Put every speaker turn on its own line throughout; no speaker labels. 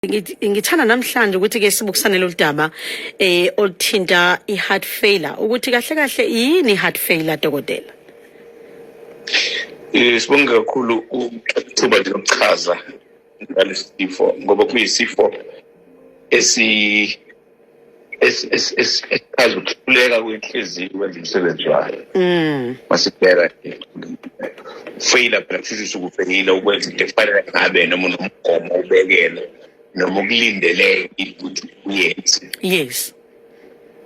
Ngithanda namhlanje ukuthi ke sibukisane lolu daba oluthinta i-heart failure, ukuthi kahle kahle yini i-heart failure, dokotela?
Sibonge kakhulu ithuba nje lokuchaza ngalesi sifo, ngoba kuyisifo esichaza ukuhluleka kwenhliziyo ukwenza umsebenzi wayo. Masibheka nje failure phela, kusho ukuthi ukufeyila ukwenza into efanele ngabe noma unomgomo ubekele noma ukulindeleke ukuthi uyenze.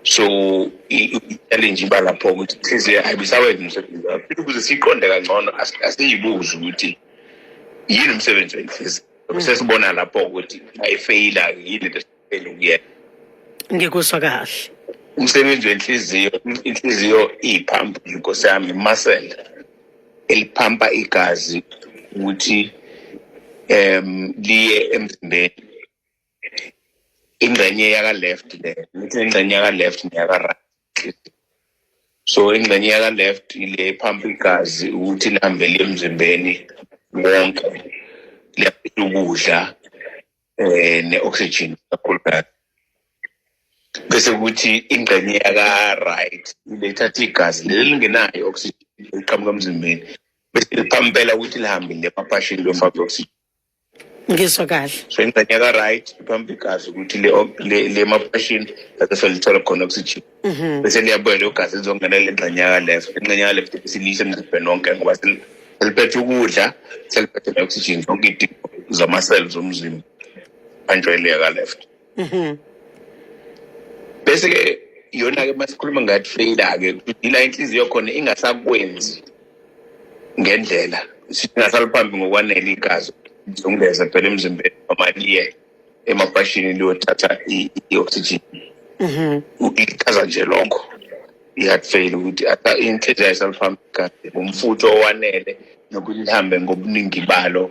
So i-challenge iba lapho ukuthi inhliziyo ayibisawenza umsebenzi wayo. Futhi ukuze siyiqonde kangcono, asiyibuze ukuthi yini umsebenzi wenhliziyo, bese sibona lapho ukuthi ayifeyila yini into esifeyila ukuyenza.
Ngikuzwa kahle.
Umsebenzi wenhliziyo, inhliziyo iyiphampu, inkosi yami, imuscle eliphampa igazi ukuthi liye emzimbeni. Ingxenye yaka left le, ngithi ingxenye yaka left neyaka right. So ingxenye yaka left ile iphampa igazi ukuthi lihambe liye emzimbeni wonke, liyaphetha ukudla ne-oxygen kakhulukazi. Bese kuthi ingxenye yaka right ile ithatha igazi leli lingenayo i-oxygen liqhamuka emzimbeni, bese liphampela ukuthi lihambe liye emaphashini liyofaka i-oxygen.
Ngizwa kahle.
So ingxenye yaka right iphampa igazi ukuthi le emaphashini lapho selithola khona oxygen, bese liyabuya leyo gazi lizongena le ngxenye yaka left. Ingxenye yaka left bese liyise emzimbeni wonke, ngoba seliphethe ukudla, seliphethe ne-oxygen, zonke iy'dingo zama-cells omzimba phanjwa ile yaka left. Bese-ke iyona-ke masikhuluma ngathi failure-ke, ila inhliziyo khona ingasakwenzi ngendlela, ingasaliphambi ngokwanele igazi lizungeze phela emzimbeni noma liye emapashini liyothatha i-oxygen. Ichaza nje lokho i-heart failure, ukuthi inhliziyo ayisaliphambi igazi ngomfutho owanele nokuthi lihambe ngobuningi balo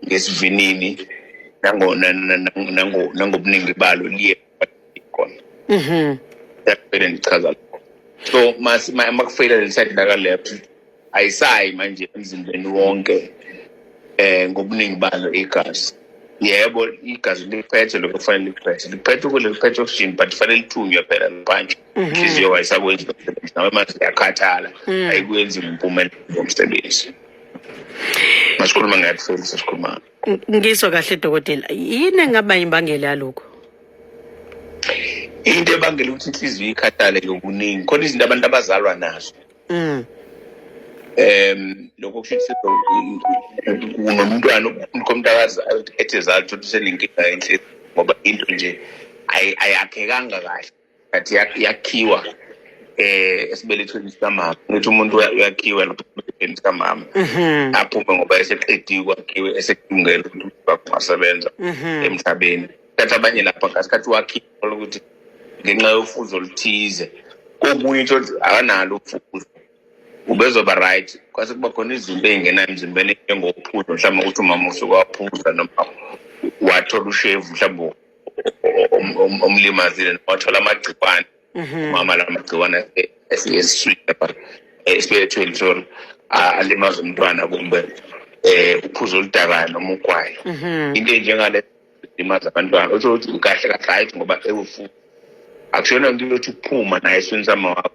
ngesivinini nangobuningi balo liye khona. Yakuvele ndichaza lokho. So makufeyila leli side laka left, ayisayi manje emzimbeni wonke ngobuningi balo igazi. Yebo, igazi liphethe lokho kufanele liphethe, liphethe ukudla, liphethe oxygen, but kufanele lithunywe phela liphantshwe. Inhliziyo ayisakwenzi lo msebenzi, nawe manje iyakhathala, ayikwenzi ngompumelelo ngomsebenzi. Masikhuluma nge-heart failure, sesikhuluma.
Ngizwa kahle, dokotela. Yini engaba imbangela yalokho?
Into ebangela ukuthi inhliziyo ikhathale ngokuningi, khona izinto abantu abazalwa nazo. Lokho kusho ukuthi unomntwana umntakazana ethi ezalwa ukuthi usenenkinga yenhliziyo, ngoba into nje ayakhekanga kahle, but yakhiwa esibelethweni sikamama. Ngithi umuntu uyakhiwa lapho esibelethweni sikamama, aphume ngoba eseqediwe kwakhiwe, esekulungele ukuthi ungasebenza emhlabeni. Kanti abanye lapha ngasikhathi wakhiwa ukuthi ngenxa yofuzo oluthize, kokunye uthole akanalo ufuzo, ubezoba right, kwase kuba khona izinto ey'ngena emzimbeni njengophuzo, mhlawumbe ukuthi umama usuke waphuza noma wathola ushevu mhlawumbe omlimazile, noma wathola amagciwane umama, la magciwane esiswini lapha esibelethweni, sorry, alimaza umntwana, kumbe uphuzo oludakayo noma ugwayi, into enjengale limaza abantwana. Usho ukuthi kahle kahle hayi ngoba ewufuza, akusiyona into yokuthi uphuma naye esiswini sama wakho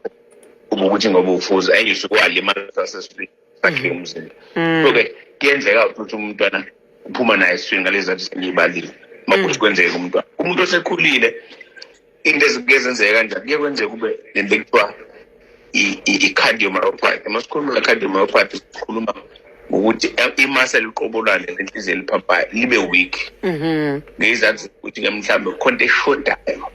kube ukuthi ngoba ufuza enye usuke walimala sasesiswini sakhe umzimba. So-ke kuyenzeka ukuthi umntwana uphuma naye esiswini ngalezi zathu sengiyibalile. Makuthi kwenzeke umntwana, umuntu osekhulile, into ezike zenzeka kanjani, kuye kwenzeka kube nento ekuthiwa i-cardiomyopathy. Uma sikhuluma nge-cardiomyopathy, sikhuluma ngokuthi imuscle uqobo lwalo lenhliziyo eliphampayo libe weak, ngezizathu zokuthi-ke mhlawumbe kukhona into eshodayo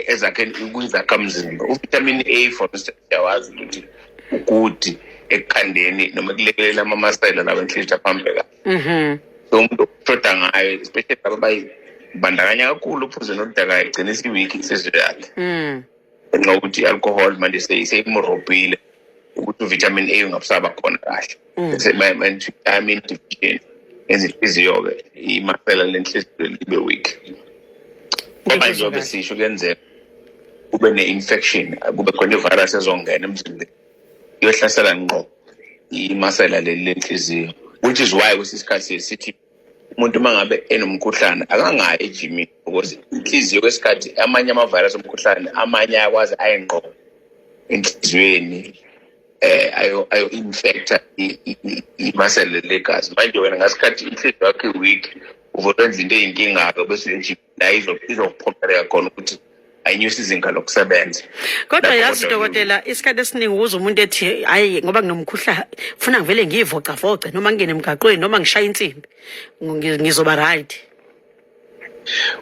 ezakheni kwizakhamzimba. Uvitamin A, for instance, siyawazi ukuthi u-good ekukhandeni noma ekulekelela amamasela lawa enhliziyo aphampe kahle. So umuntu oshoda ngayo, especially laba abayibandakanya kakhulu uphuzweni oludakayo, igcina isiweak inhliziyo yakhe, ngenxa yokuthi i-alcohol manje seyimrobhile ukuthi uvitamin A ungabusaba khona kahle. Bese manje vitamin deficiency ezinhliziyo-ke, imasela lenhliziyo libe weak, ngoba
Ngikuzwa
njengoba
kahle.
sisho, kuyenzeka kube ne-infection, kube khona ivirus ezongena emzimbeni iyohlasela ngqo imasela leli lenhliziyo, which is why kwesinye isikhathi siye sithi Umuntu uma ngabe enomkhuhlane akangayi ejimini, because inhliziyo kwesikhathi amanye ama-virus omkhuhlane amanye ayakwazi ayengqo enhliziyweni, ayo infecta imasele legazi. Manje wena ngasikhathi inhliziyo yakho i-weak, uvele wenza into eyinkinga-ke, bese ejimini la izokuphoqeleka khona ukuthi ayinyuse izinga lokusebenza.
Kodwa
Lapho
yazi
kodwa
dokotela, isikhathi esiningi ukuze umuntu ethi hayi, ngoba nginomkhuhlane, funa ngivele ngiyivocavoce, noma ngingene emgaqweni, noma ngishaye insimbi, ngizoba right.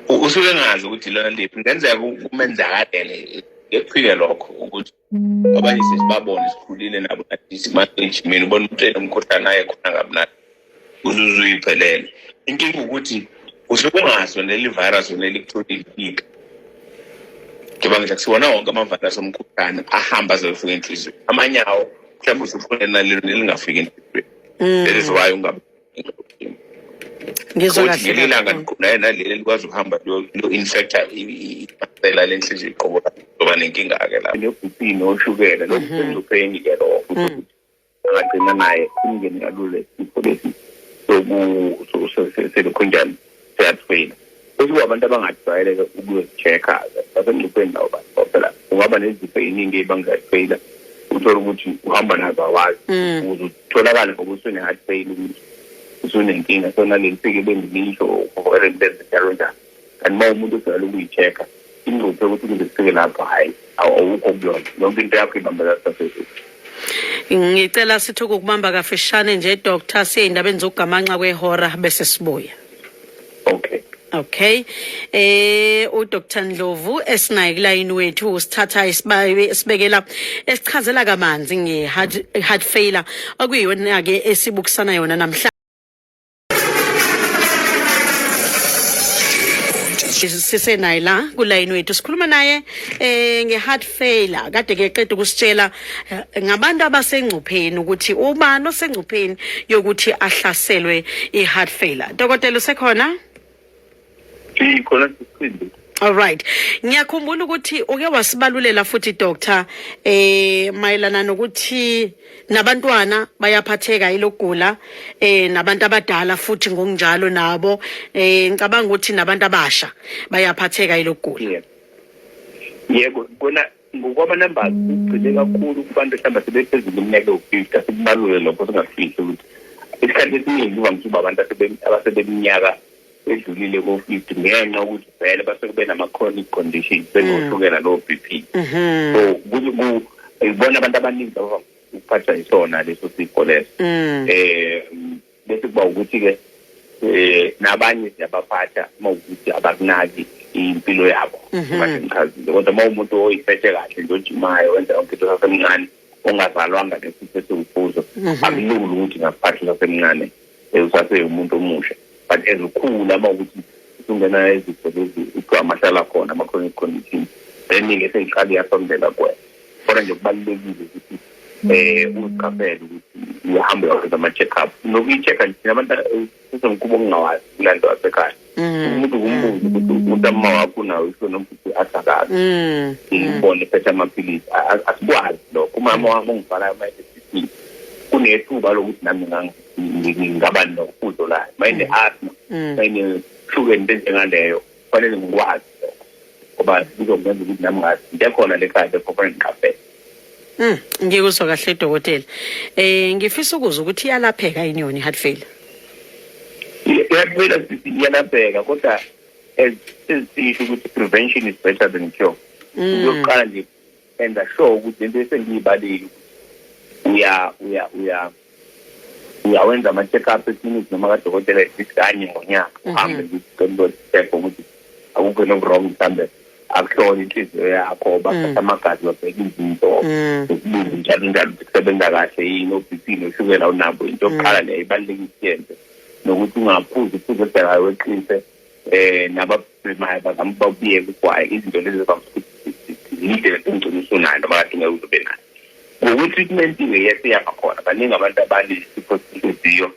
Usuke engazi ukuthi lona liphi, kungenzeka kumenzakalele ngekuphike lokho ukuthi abanye sesibabone sikhulile nabo nathi ejimini, ubona umuntu enomkhuhlane aye khona ngamnandi uzuze uyiphelele. Inkinga ukuthi usuke ungazi wena leli virus wena elikutholile liphi, njengoba ngisho kusiwona wonke ama-virus omkhuhlane ahamba aze afike enhliziyweni, amanye awo mhlawumbe usufune nalelo nelingafiki enhliziyweni. That is why ungabi
Ngizwa
ukuthi
kahle
ngelinye ilanga
kakhulu.
naye naleli likwazi ukuhamba liyo-infecta ibhakela lenhliziyo iqobo, zoba nenkinga-ke lapho ne-BP noshukela lokhu kusengcupheni-ke lokho ukuthi angagcina naye umngeni kalula isifo lesi selokhunjani seyathwela. Bese kuba abantu abangajwayeleke ukuyozi-check-a-ke, basengcupheni labo bantu, ngoba phela kungaba nezifo ey'ningi ey'bangela uthole ukuthi uhamba nazo awazi, ukuze utholakale ngoba usune-heart failure, ukuthi usunenkinga sonaleli fike bengilisho benze njalo njalo. Kanti uma umuntu ojwayele ukuyi-check-a, ingcuphe yokuthi kuze kufike lapho, hhayi, awukho kuyona, yonke into yakho ibambela saphezulu.
Ngicela sithi ukubamba kafishane nje doctor, siye indabeni zokugamanxa kwehora bese sibuya.
Okay.
Okay. uDr Ndlovu esinaye kulayini wethu usithatha isibekela esichazela kabanzi nge heart failure, okuyiyona ke esibukisana yona namhlanje. Sisenaye la kulayini wethu, sikhuluma naye nge-heart failure. Kade ke qeda ukusitshela ngabantu abasengcupheni, ukuthi ubani osengcupheni yokuthi ahlaselwe i-heart failure. Dokotela, usekhona?
Sikhona, sisiqindi.
All right. Ngiyakhumbula ukuthi uke wasibalulela futhi doctor mayelana nokuthi nabantwana bayaphatheka ilokugula, nabantu abadala futhi ngokunjalo nabo, ngicabanga ukuthi nabantu abasha bayaphatheka ilokugula.
Yebo. Yebo, kona ngokwama numbers kugcine kakhulu kubantu mhlawumbe sebephezulu iminyaka ewu-50. Asikubalule lokho, singafihli ukuthi isikhathi esiningi kuvamise ukuba abantu abasebeminyaka edlulile ko-50, ngenxa yokuthi vele basuke benama-chronic conditions, benoshukela no-BP. So ibona abantu abaningi abavamise ukuphathwa yisona leso sifo leso. Bese kuba ukuthi-ke nabanye siyabaphatha uma ukuthi abakunaki impilo yabo, kade ngichazile. Kodwa uma umuntu oyiphethe kahle nje, ojimayo, wenza yonke into sasemncane, ongazalwanga nesifo esiwufuzo, akulula ukuthi ngakuphatha usasemncane, usasewumuntu omusha. But as ukhula, uma ukuthi usungena ezifo lezi kuthiwa amahlala khona, ama-chronic conditions, then-ke seyiqala iyasondela kuwena. Kodwa nje kubalulekile ukuthi uziqaphele ukuthi uhambe uyokwenza ama-check-up nokuyi-check-a nje. Abantu sisomkhuba okungawazi umlando wasekhaya, umuntu kumbuze ukuthi umuntu ama wakho unawo isifo noma ukuthi asakazi, ngibone ephethe amaphilisi, asikwazi lokho. Umama wami ongibhalayo uma ene-BP, kunethuba lokuthi nami ngingaba nofuzo layo, uma ene-asthma, uma ene-shukela, into enjengaleyo, kufanele ngikwazi lokho ngoba kuzongenza ukuthi nami ngazi into ekhona le khaya, kufanele ngiqaphele.
Ngikuzwa kahle dokotela. Ngifisa ukuzwa ukuthi iyalapheka yini yona i-heart failure?
Iyaphela, iyalapheka, kodwa as sesisho ukuthi prevention is better than cure. Ukuyoqala nje enza sure ukuthi lento esengiyibalile uya uya uya uyawenza ama-check-up eklinikhi noma kadokotela kanye ngonyaka, uhambe nje check ukuthi akukho noku-wrong, mhlawumbe akuhlole inhliziyo yakho, bathatha amagazi, babheke izinto zokubili njalo njalo ukuthi kusebenza kahle yini, o-BP noshukela unabo. Into yokuqala leyo ibalulekile ukuyenze, nokuthi ungaphuzi uphuze odakayo weqise, nababhemayo bazama ukuba ubuyeke ugwaye. Izinto lezi zivamise ukuthi zilide ungcine usunayo noma kade ungeke uze ube nayo. Ngokwe-treatment-ke, yes, iyaba khona, baningi abantu abanesifo senhliziyo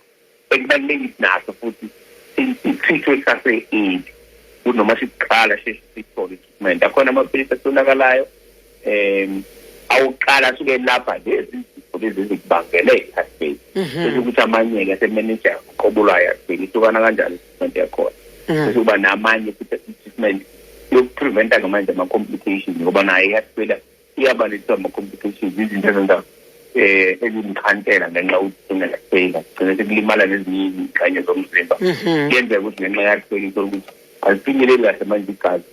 ekubalulekile naso futhi si-treat-we sase-early, kunoma siqala sheshe sithole i-treatment. Akhona amaphilisi atholakalayo awokuqala asuke elapha lezi zifo. lezi zifo lezi ezikubangele i-heart failure. Bese ukuthi amanye-ke asemeneja uqobo lwayo i-heart failure, ihlukana kanjani i-treatment yakhona. Bese kuba namanye futhi i-treatment yokupreventa-ke manje ama-complications, ngoba nayo i-heart failure iyaba lethiwa ama-complications, izinto ezenza ezimxhantela ngenxa yokuthi une-heart failure, gcine sekulimala nezinye izingxenye zomzimba. Kuyenzeka ukuthi ngenxa ye-heart failure uthole ukuthi alifinyeleli kahle manje igazi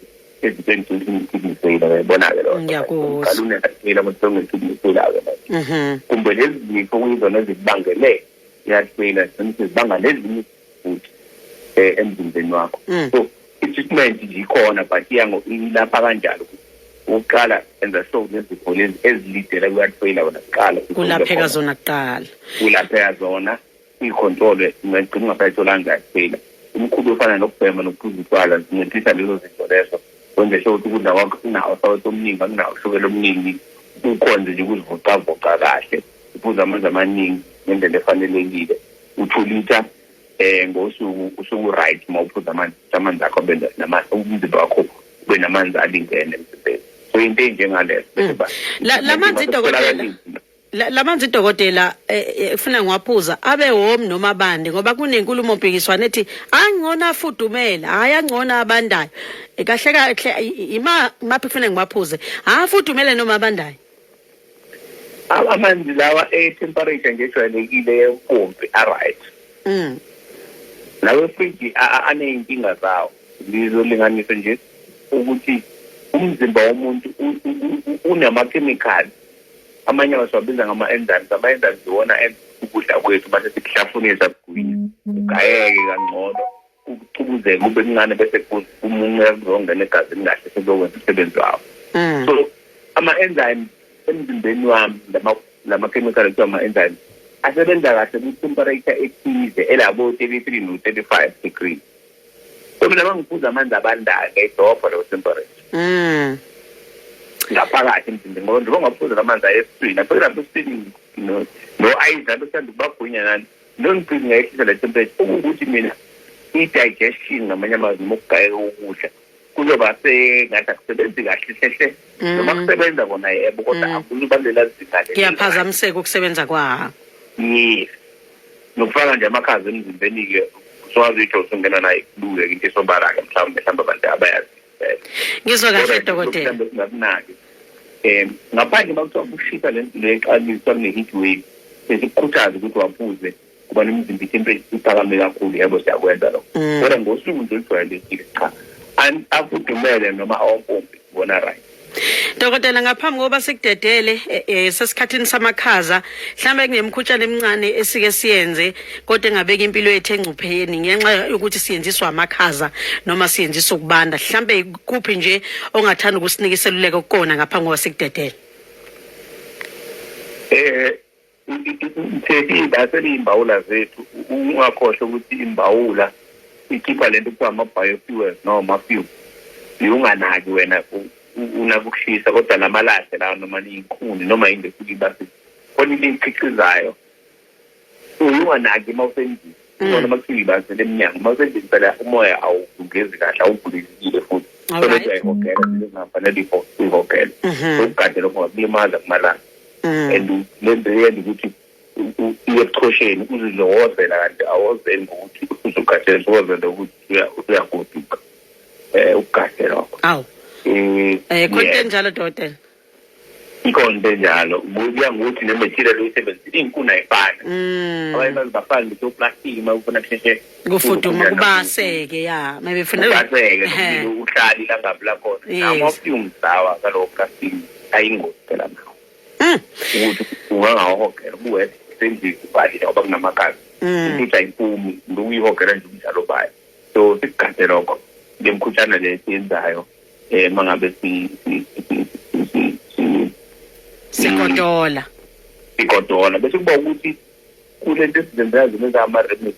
ezintweni kidney failure, uyayibona-ke leyo.
Ngiyakuzwa.
Uqala une-heart failure kodwa sewune-kidney failure-ke manje. Kumbe lezi zifo kuyizona ezikubangele i-heart failure, zigcine sezibanga nezinye futhi emzimbeni wakho. So i-treatment nje ikhona, but ilapha kanjalo ukuthi okokuqala enza sure nezifo lezi ezilidela kwi-heart failure wena kuqala
Kulapheka zona kuqala.
Kulapheka zona, uyicontrole, ungagcina ungasayitholanga i-heart failure. Umkhuba ofana nokubhema nokuphuza utshwala zinciphisa lezo zinto lezo. Wenze sure ukuthi ukudla kwakho kunawo usawoti omningi, akunawo ushukela omningi, ukhonze nje ukuzivocavoca kahle, uphuze amanzi amaningi ngendlela efanelekile, 2 litre ngosuku usuku right uma uphuza amanzi, amanzi akho abe namanzi, umzimba wakho ube namanzi alingene emzimbeni. So into enjengalezo bese ba
Lamanzi dokotela, lamanzi dokotela, ufuna ngiwaphuza abe warm noma abande? Ngoba kunenkulumo mpikiswano ethi angcono afudumele, hayi angcono abandayo. Kahle kahle ima maphi kufanele ngiwaphuze, afudumele noma abandayo?
Amanzi lawa e-temperature nje ejwayelekile yempompi a-right. Lawa efriji aney'nkinga zawo. Ngizolinganisa nje ukuthi umzimba womuntu unamakhemikhali, amanye siwabiza ngama-enzymes. Ama-enzymes iwona enza ukudla kwethu mase sikuhlafunisa, kugwinya, kugayeke kangcono, kucubuzeke kube kuncane, bese kumunceka kuzongena egazini kahle, sekuyokwenza umsebenzi wawo. So ama-enzymes emzimbeni wami, lama-chemical ekuthiwa ama-enzymes, asebenza kahle kwi-temperature ethize elabo 33 no-35 degrees. So mina mangiphuza amanzi abandayo, ngiyayidobha leyo temperature ngaphakathi emzimbeni, ngoba njengoba ngaphuza lamanzi ayesiswini, afike lapho esiswini no-ice lapho esithanda ukubagwinya nani, leyo ngicizi ngayehlisa le temperature, okuwukuthi mina i-digestion, ngamanye amazwi, noma ukugayeka kokudla kuzoba sengathi akusebenzi kahle hlehle, noma kusebenza kona yebo, kodwa akuzuba lela zinga leli.
Kuyaphazamiseka ukusebenza kwa
Yes, nokufaka nje amakhaza emzimbeni-ke, usuwazi uyitho usungena naye kubuke into esobala-ke, mhlawumbe abantu abayazi.
Ngizwa kahle dokotela.
Mhlawumbe singakunaki ngaphandle uma kuthiwa kushisa le nto leqaliswa kune-heat wave, besikukhuthaza ukuthi waphuze kuba nomzimba itemperature iphakame kakhulu. Yebo, siyakwenza lokho, kodwa ngosuku nje olujwayelekile cha, afudumele noma awampompi bona right.
Dokotela, ngaphambi kokuba sikudedele, sesikhathini samakhaza, mhlawumbe kunemkhutshana emincane esike siyenze kodwa engabeka impilo yethu engcupheni ngenxa yokuthi siyenziswa amakhaza noma siyenziswa ukubanda. Mhlawumbe kuphi nje ongathanda ukusinika iseluleko kukona ngaphambi kokuba sikudedele?
Mtheki, imbawula zethu, ungakhohlwa ukuthi imbawula ikhipha lento kuthiwa ama-biofuels noma ama-fuel. Unganaki wena, unaka ukushisa, kodwa lamalahle lawa noma iy'nkuni noma yinto esuke ibasile khona into eyikhiqizayo, unganaki uma usendlini. Ubona uma kuthiwa ibasele emnyango, uma usendlini phela umoya awungezi kahle, awuvulekile futhi. So lento uyayihogela into ezingafanele uyihogele. Ukugade lokho ngakulimaza kumalanga, and lento yenza ukuthi iye ebuchosheni, uzizowozela, kanti awozeli ngokuthi uzogadela, uwozela ukuthi uyagoduka, ukugade lokho.
Awu. Khona into enjalo dokotela?
Ikhona into enjalo, kuya ngokuthi ne-material oyisebenzisile, iy'nkuni ayifani. Abanye baze bafake ngisho uplastiki uma ufuna kusheshe
Kufuduma, kubaseke, ya, maybe funa
ubaseke, nomlilo uhlale ilangabi lakhona. Nama-fumes lawa kalowo plastiki ayingozi phela nawo, ukuthi ungangawahogela ubuwedwa sendlini uvalile ngoba kunamakhaza, intuthu ayiphumi, lokuyihogela nje umdlalo bayo. So sikugade lokho lemkhutshana le esiyenzayo mangabe
Sigodola.
Sigodola, bese kuba ukuthi kulento esizenzela zona ezama-remedy,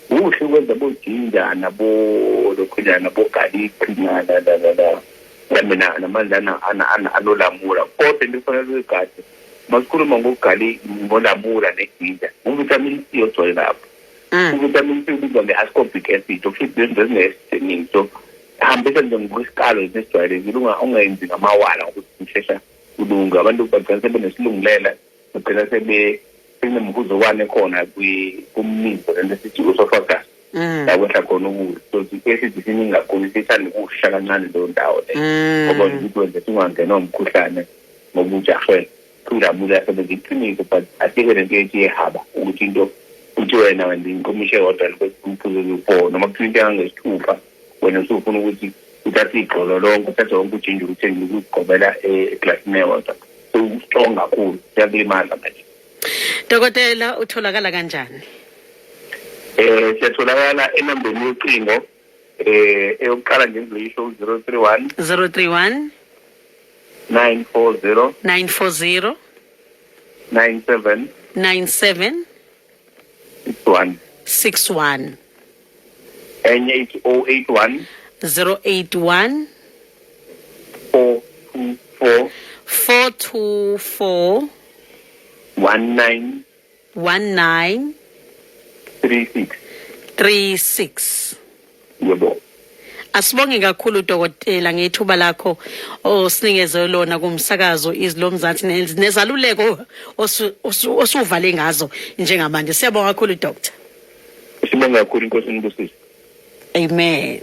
kuhle ukwenza bo-ginger nabo lokhunjana nabo-garlic mhlawumbe namanzi anolamula. Kodwa into ekufanele uyigade uma sikhuluma ngogali, ngolamula ne-ginger, u-vitamin C ogcwele lapho. U-vitamin C ubizwa nge-ascorbic acid, okusho ukuthi lezinto ezine-acid eningi. So hambisa nje ngokwesikalo nje esijwayelekile, ungayenzi ngamawala ngokuthi kushesha kulunga. Abantu bagcina sebenesilungulela. Ugcina sebe sekunemhuzukwane khona kumminzo lento esithi esophagus, la kwehla khona ukudla. So i-acid isiningi kakhulu, isithanda ukusha kancane leyo ndawo le, ngoba ukuthi wenze singangenwa umkhuhlane ngoba ujahe. Ujabule, yasebenza, iqiniso, but asikho lento ethi yehaba ukuthi into uthi wena wenza inkomishi eyodwa uphuze ku-four, noma kuthiwa into engangesithupha, wena usufuna ukuthi uthathe igxolo lonke, uthathe wonke ujinja, uthenge ukugqobela eglasini eyodwa. So-strong kakhulu, kuyakulimaza manje.
Dokotela, utholakala kanjani?
Siyatholakala enambeni yocingo. Eyokuqala nje ngizoyisho, u-031
031
940
940
97
97
61.
61.
Enye ithi 081
081
424
424
19
19
36.
36.
Yebo.
Asibonge kakhulu, dokotela, ngethuba lakho osinikeze lona kumsakazo Izwi Lomzansi nezaluleko osuvale ngazo njengamanje. Siyabonga kakhulu, doctor.
Sibonga kakhulu, inkosi inibusise.
Amen.